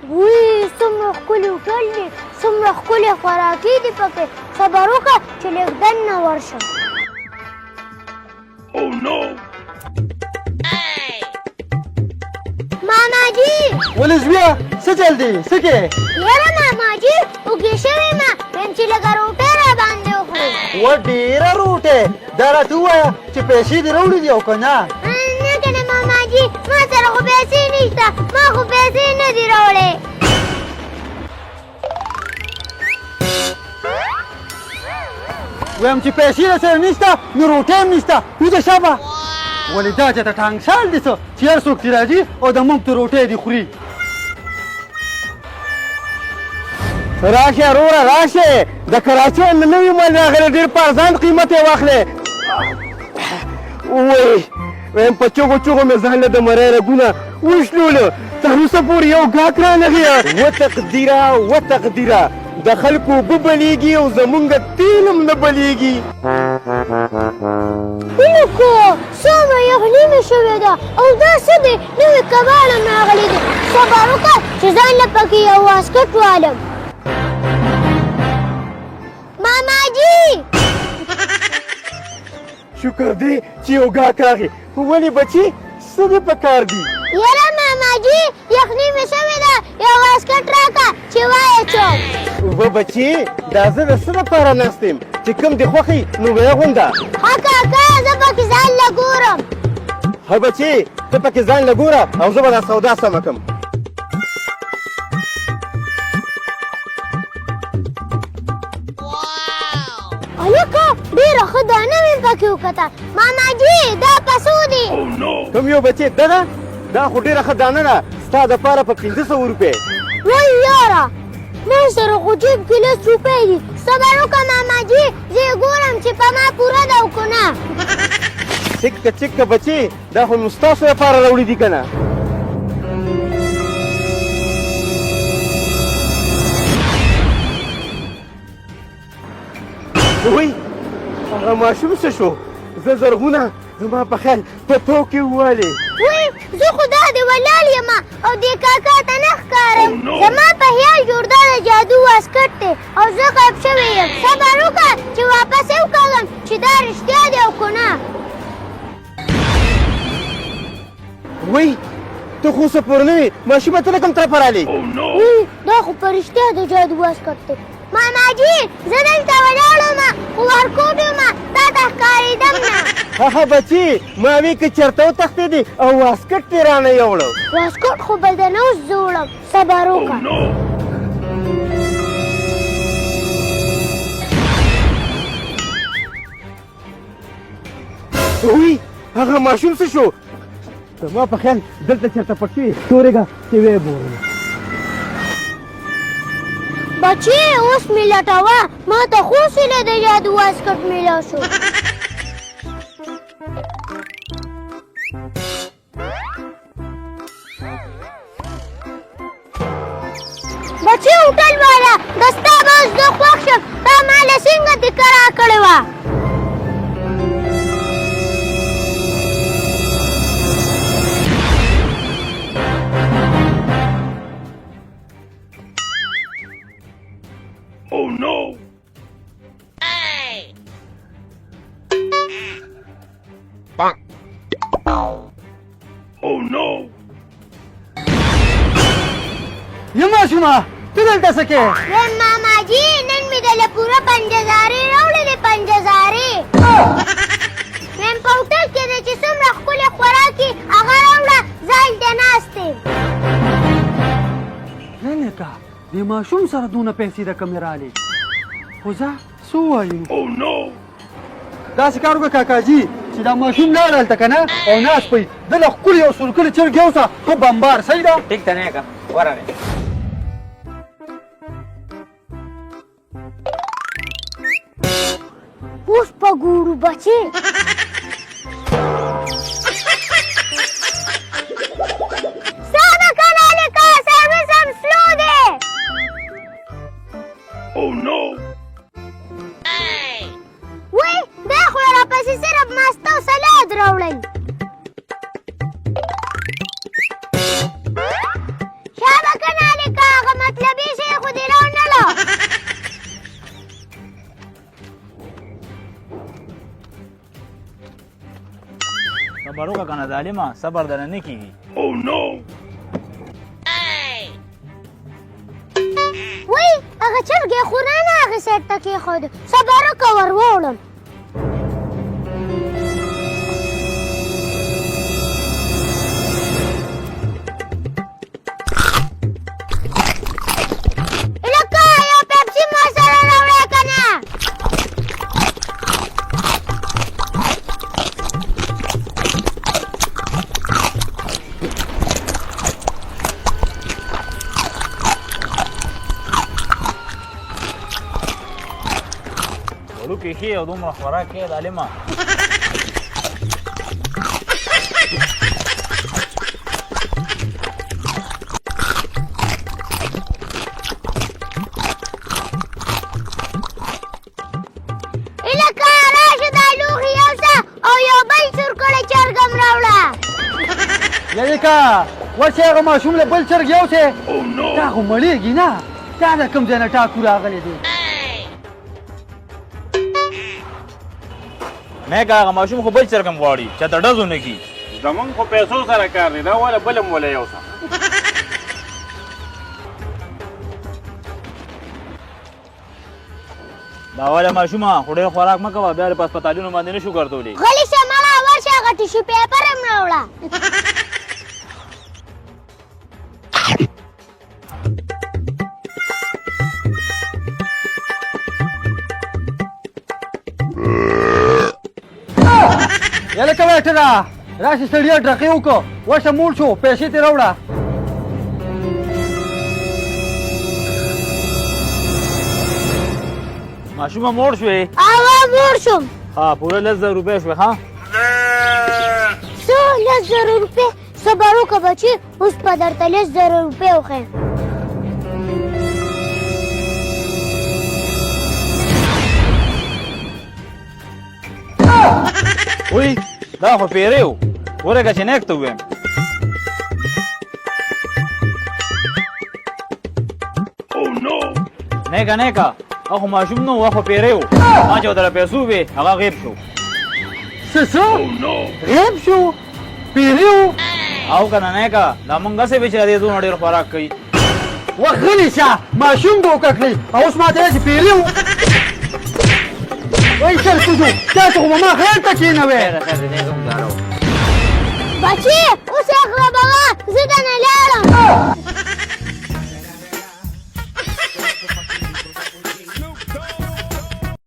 وی څومره ښکلي هوټل دی، څومره ښکلې خوراکي دي پکې. صبر وکړه چې لږ دننه ورشم. ماما جي! ولې زویه، څه چل دی؟ څه کې؟ یاره ماما جي، اوږې شوې ما، وایم چې لږه روټۍ را باندې وخورې. و ډېره روټۍ! دا راته ووایه چې پیسې دې راوړي دي او که نه؟ نه کنه ماما جي، ما سره خو پیسې نشته، ما خو پیسې نه دي راوړې. وایم چې پیسې در سره نشته نو روټۍ هم نشته. وځه شابه. ولې دا چېرته ټانګشال دی څه چې هر څوک چې راځي او د موږ ته روټۍ دي خوري؟ راشه وروره راشه، د کراچۍ له نوي مال راغلی، ډېر په ارزان قیمت یې واخلې. وای وایم په چغو چغو مې ځان له د مرۍ رګونه وشلول، تر اوسه پورې یو ګاک رانغی. و تقدیره و تقدیره، د خلکو اوبه بلېږي او زمونږ تیل هم نه بلېږي. ولکه څومره یخني مې شوې ده، او دا څه دی؟ نوي کبان هم راغلي دي. صبر وکړه چې ځان له پکې یو واسکټ والم. ماما جي! شکر دی چې یو ګاک راغی. ولې بچي، څه دې په کار دي؟ یاره ماما جي، یخني مې شوې ده، یو واسکټ راکړه چې وایې چوم. وه بچي، دا زه د څه لپاره ناست یم؟ چې کوم دې خوښ نو ویې غونده. ښه کاکا، زه پکې ځان له ګورم. ښه بچي، ته پکې ځان له ګوره او زه به دا سودا سمه کړم. هلکه ډېره ښه دانه مې پکې وکته. ماما جي، دا په څو دی؟ کوم یو بچې؟ دغه؟ دا خو ډېره ښه دانه ده، ستا دپاره په 500 روپۍ. وای یاره، ما سره خو جیب کې 10 روپۍ دي. صبر وکړه ماما جي، زه یې ګورم چې په ما پوره ده او که نه. چکه چکه بچې، دا خو نو ستاسو لپاره راوړي دي که نه؟ وای هغه ماشوم څه شو؟ زه زرغونه زما په خیال په تو کې ووالې. وای زه خو دا د ولاړ یم او دې کاکا ته نه ښکارم. زما په خیال جوړ دا د جادو واسکټ دی او زه غایب شوی یم. صبر وکړه چې واپس یې وکاږم چې دا رښتیا دی او که نه. وای ته خو څه پورې نه وې ماشومه، ته له کوم طرفه رالې؟ وای دا خو په رښتیا د جادو واسکټ دی. ماما جي، زه دلته ولاړ وم خو ورکوټ وم، تا ته ښکارېدم نه. ها بچي، ما وی که چېرته وتښتېدې او واسکټ دې رانه یوړو. واسکټ خو به درنه اوس زه وړم، صبر وکړه. وی هغه ماشوم څه شو؟ زما په خیال دلته چېرته پټ شوی، تورېږه چې ویې بولم. بچې اوس مې لټوه، ما ته خو له د جادو واسکټ میلاو شو. بچې هوټل والا، د ستا به اوس زه خوښ شم، تا ما له څنګه دیکه راکړې وه. یم ماشومه، ته دلته څه کوې؟ وایم ماما جي، نن مې دله پوره پنجه زارې راوړلې، پنجه زارې. وایم په هوټل کې دی چې څومره ښکلې خوراک یې هغه راوړه، زه هلته ناست یم. نه نیکه، دې ماشوم سره دونه پیسې د کومې رالې؟ خو ځه څه ووایو. داسې کار وکړه کاکاجي، چې دا ماشوم لاړ هلته که نه او ناست پی ده له ښکلي او سورکلي چرګ یوسه، ښه بمبار. صحیح ده؟ ټیک ته نه که ورغی. اوس به ګورو بچې. ساده کنه هلکه، سرویس هم سلو دی. وای دا خو یې راپسې صرف ماسته او سلاد راوړل. شابه کنه هلکه. کنه ظالمه، صبر درنه نه کېږي. وای هغه چرګ یې خو رانه هغې سایډ ته کېښود، صبر وکړه ور ووړم. لکه یو پیپسي ما سره راوړی که نه؟ وړوکی ښې او دومره خوراک کوې ظالمه. لکه راشه دا لوښي یوسه او یو بل سور کړی چرګ هم راوړه. یلکه ورشه هغه ماشوم له بل چرګ یوسې، دا خو مړېږي نه، دا د کوم ځای نه ټاکو راغلی دی؟ نیکه هغه ماشوم خو بل چرګ هم غواړي چې ته ډز ونه کړي. زمونږ خو پیسو سره کار دی، دا وله بل هم وله یوسه. دا وله ماشومه خو ډېر خوراک مه کوه، بیا په هسپتالونو باندې نه شو ګرځولی. غلی شه مړه، ورشه هغه ټیشو پیپر هم راوړه. یلکه ویټره راشي سړیه ډرقې وکړه، ورشه موړ شو، پیسې ترې راوړه. ماشومه موړ شوې؟ اوه موړ شوم. ها پوره 10,000 روپۍ شوې. ها څه 10,000 روپۍ؟ صبر وکړه بچي، اوس به درته 10,000 روپۍ وښیم. وی دا خو پیری و، ورکه چې نیک ته ووایم. نیکه نیکه هغه خو ماشوم نه و، هغه خو پیری و، ما چې ورته پیسو وې هغه غیب شو. څه څه غیب شو؟ پیری و؟ او که نه نیکه، دا مونږ هسې وي چې د دې دونه ډېر خوراک کوي. وه غلی شه، ماشوم دوکه کړی او اوس ماته وایې چې پیری و. وای سرکوزو، تاسو خو به ما خیر ته کښېنوې. بچي اوس یې غله بغه، زه درنه لاړم.